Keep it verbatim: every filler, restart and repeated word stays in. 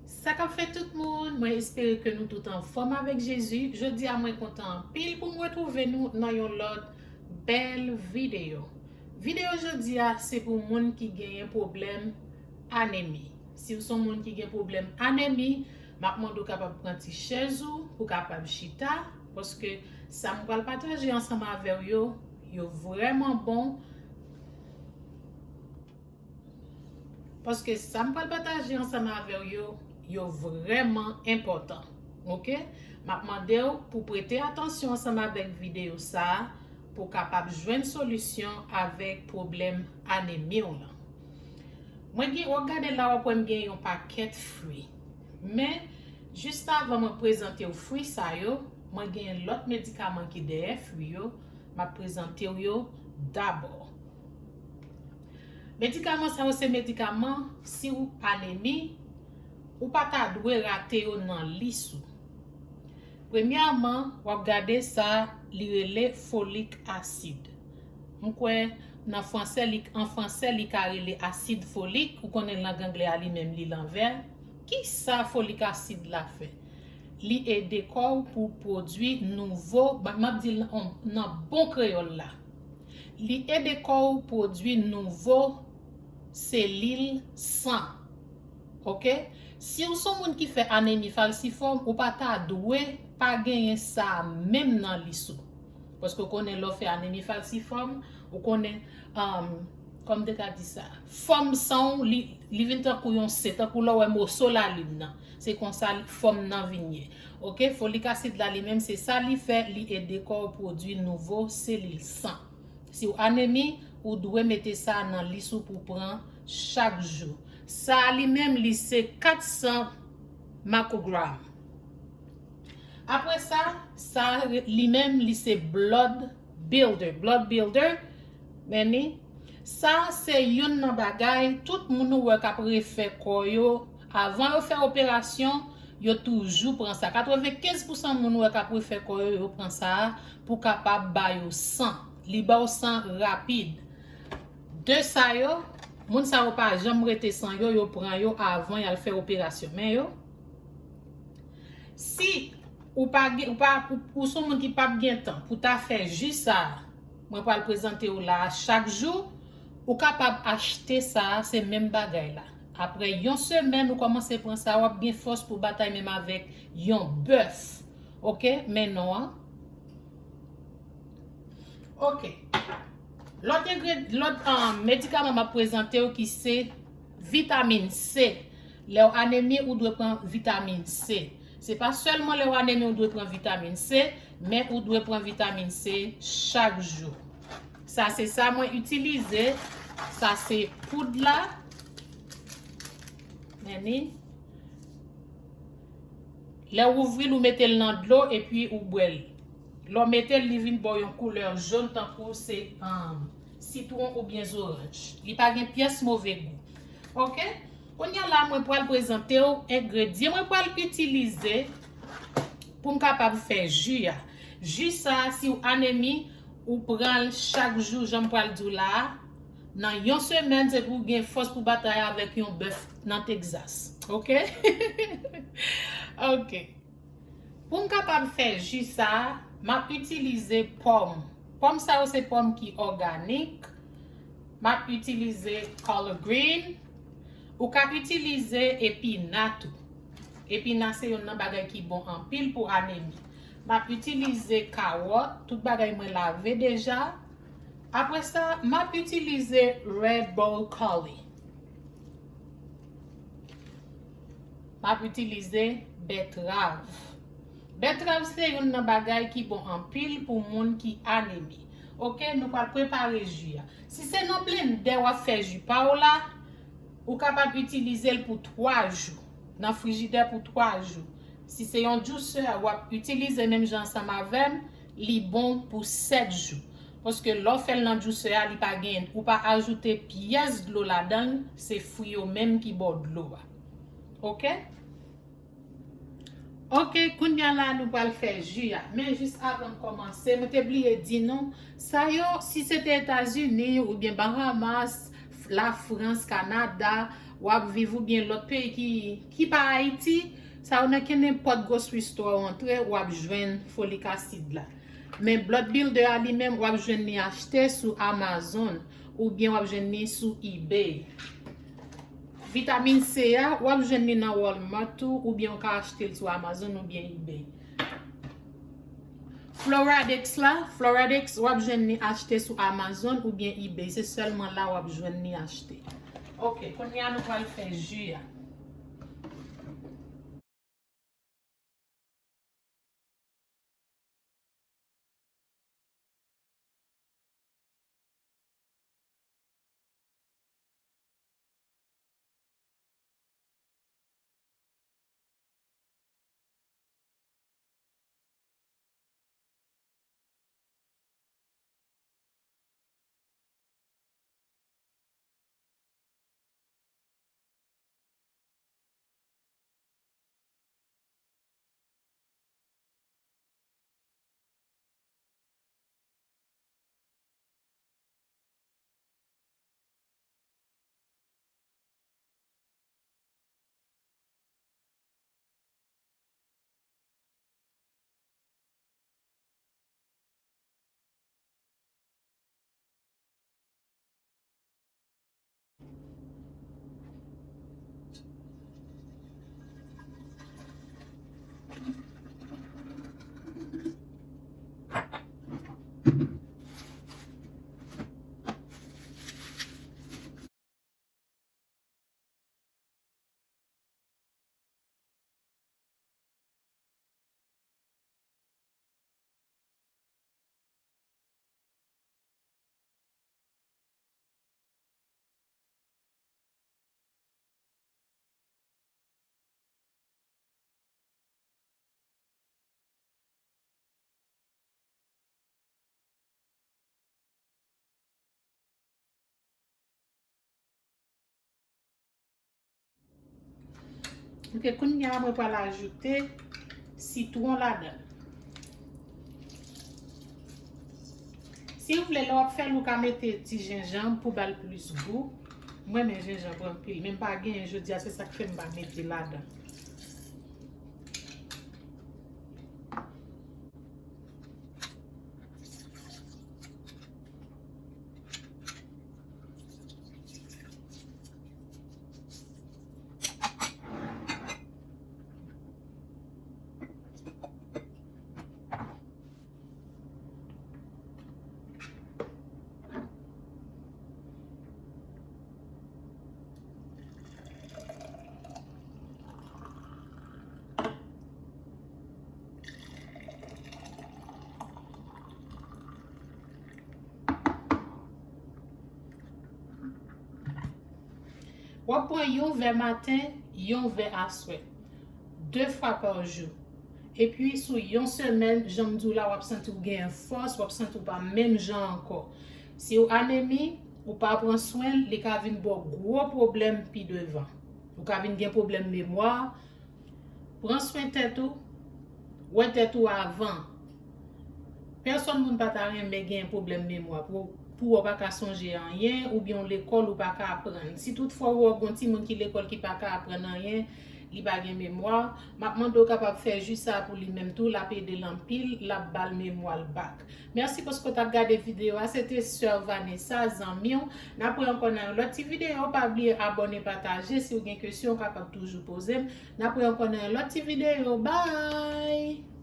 Sa k ap fèt tout moun, mwen espere ke nou tout anfòm avèk Jezi. Jodi a mwen kontan anpil pou m retwouve nou nan yon lòt bèl videyo. Videyo jodi a se pou moun ki genyen pwoblèm anemi. Si w se yon moun ki gen pwoblèm anemi, m ap mande w kapab pran ti chèz ou pou kapab chita, paske sa m pral pataje ansanm avè w yo, yo vrèman bon. Paske sa m pral pataje ansanm avè w yo, yo vrèman enpòtan. Oke? M ap mande w pou prete atansyon ansanm avèk videyo sa a pou w kapab jwenn solisyon avèk pwoblèm anemi w lan. Mwen gen, w ap gade la, w ap wè m gen yon pakèt fwi. Men, jis avan mwen prezante w fwi sa yo, mwen gen lòt medikaman ki dèyè fwi yo, m ap prezante w yo dabò. Medikaman sa yo se medikaman, si w anemi, ou pa ta dwe rate yo nan lis ou. Premyèman, w ap gade sa li rele folik asid. M kwè nan fransè, li, an fransè, li ka rele asid folik, ou konnen lang anglè a li menm li lanvè. Ki sa folik asid la fè? Li ede kò w pou pwodui nouvo, m ap di l nan, nan bon kreyòl la. Li ede kò w pwodui nouvo selil san. Oke? Si w se yon moun ki fè anemi falsifòm, ou pa ta dwe pa genyen sa a menm nan lis ou. Paske w konnen lè w fè anemi falsifòm, ou konnen, um, kòman m te ka di sa? Fòm san w, li, li vin tankou yon se, tankou lè w wè moso lalin nan. Se konsa li, fòm nan vin ye. Oke? Folik asid la li menm, se sa li fè, li ede kò w pwodui nouvo selil san. Si w anemi, ou dwe mete sa nan lis ou pou pran chak jou. Sa a li menm, li se kat san microgram. Apre sa, sa a li menm, li se blood builder. Blood builder, men ni, sa a se youn nan bagay tout moun ou wè k ap refè kò yo, avan yo fè operasyon, yo toujou pran sa. Katrevenkenz pousan moun ou wè k ap refè kò yo, yo pran sa a pou kapab ba yo san. Li ba w san rapid. De sa yo, moun sa yo pa janm rete san yo, yo pran yo avan y al fè operasyon. Men yo, si ou pa gen, ou pa, ou, ou se yon moun ki p ap gen tan pou ta fè ji sa a, mwen pral prezante w la a chak jou, ou kapab achte sa a, se menm bagay la. Apre yon semèn, ou kòmanse pran sa a, w ap gen fòs pou batay menm avèk yon bèf. Oke? Men non an. Oke. Lòt engred-, lòt, um, medikaman m ap prezante w ki se vitamin C. Lè w anemi, ou dwe pran vitamin C. Se pa sèlman lè w anemi ou dwe pran vitamin C, men ou dwe pran vitamin C chak jou. Sa se sa mwen itilize. Sa se poud la. Men ni. Lè w ouvri l, ou mete l nan dlo epi ou bwè l. Lè w mete l, li vin ba w yon koulè jòn tankou se, um, sitwon oubyen zoranj. Li pa gen pyès move gou. Oke? Kounye a la, mwen pral prezante w engredyan mwen pral itilize pou m kapab fè ji a. Ji sa a, si w anemi, ou pran l chak jou, jan m pral di w la a. Nan yon semèn, se pou w gen fòs pou batay avèk yon bèf nan Texas. Oke? Oke. Pou m kapab fè ji sa a, m ap itilize pòm. Pòm sa yo se pòm ki òganik. M ap itilize collard green. Ou ka itilize epina tou. Epina se youn nan bagay ki bon anpil pou anemi. M ap itilize kawòt, tout bagay mwen lave deja. Apre sa, m ap itilize red broccoli. M ap itilize bètrav. Bètrav se youn nan bagay ki bon anpil pou moun ki anemi. Oke, nou pral prepare ji a. Si se nan blendè w ap fè ji pa w la, ou kapab itilize l pou twa jou. Nan frijidè pou twa jou. Si se yon juicer w ap itilize menm jan ansanm avè m, li bon pou sèt jou. Paske lè w fè l nan juicer a, li pa gen, ou pa ajoute pyès dlo ladan l, se fwi yo menm ki ba w dlo a. Oke? Oke, kounye a la, nou pral fè ji a. Men jis avan n kòmanse, mwen te bliye di nou, sa yo, si se te Etazini oubyen Bahamas, Lafrans, Kanada, w ap viv oubyen lòt peyi ki, ki pa Ayiti, sa yo nan ken nenpòt grocery store w antre, w ap jwenn folik asid la. Men blood builder a li menm, w ap jwenn li achte sou Amazon oubyen w ap jwenn li sou eBay. Vitamin C a, w ap jwenn li nan Walmart tou, oubyen w ka achte l sou Amazon oubyen eBay. Floradex la, Floradex, w ap jwenn li achte sou Amazon oubyen eBay. Se sèlman la w ap jwenn li achte. Ok, kounye a nou pral fè ji a. Ok, kounye a mwen pral ajoute sitwon ladan l. Si w vle, lè w ap fè l, ou ka mete ti jenjanm pou ba l plis gou. Mwen renmen jenjanm anpil, men m pa genyen jodi a, se sa k fè m pa mete ladan. W ap pran yon vè maten, yon vè aswè, de fwa pa jou. Epi sou yon semèn, jan m di w la, w ap santi w gen fòs, w ap santi w pa menm jan ankò. Si w anemi, ou pa pran swen l, li ka vin ba w gwo pwoblèm pi devan. Ou ka vin gen pwoblèm memwa. Pran swen tèt ou, wè tèt ou avan. Pèsòn moun pa ta renmen gen pwoblèm memwa pou, pou w pa ka sonje anyen, oubyen w lekòl ou pa ka aprann. Si toutfwa w wè w gon timoun ki lekòl ki pa ka aprann anyen, li pa gen memwa, m ap mande w kapab fè ji sa pou li menm tou, l ap ede l anpil, l ap ba l memwa l back. Mèsi paske w t ap gade videyo a, se te sè Vanessa, zanmi w. N ap wè ankò nan yon lòt ti videyo, pa bliye abòne, pataje, si w gen kesyon, w kapab toujou poze m. N ap wè ankò nan yon lòt ti videyo. Bye!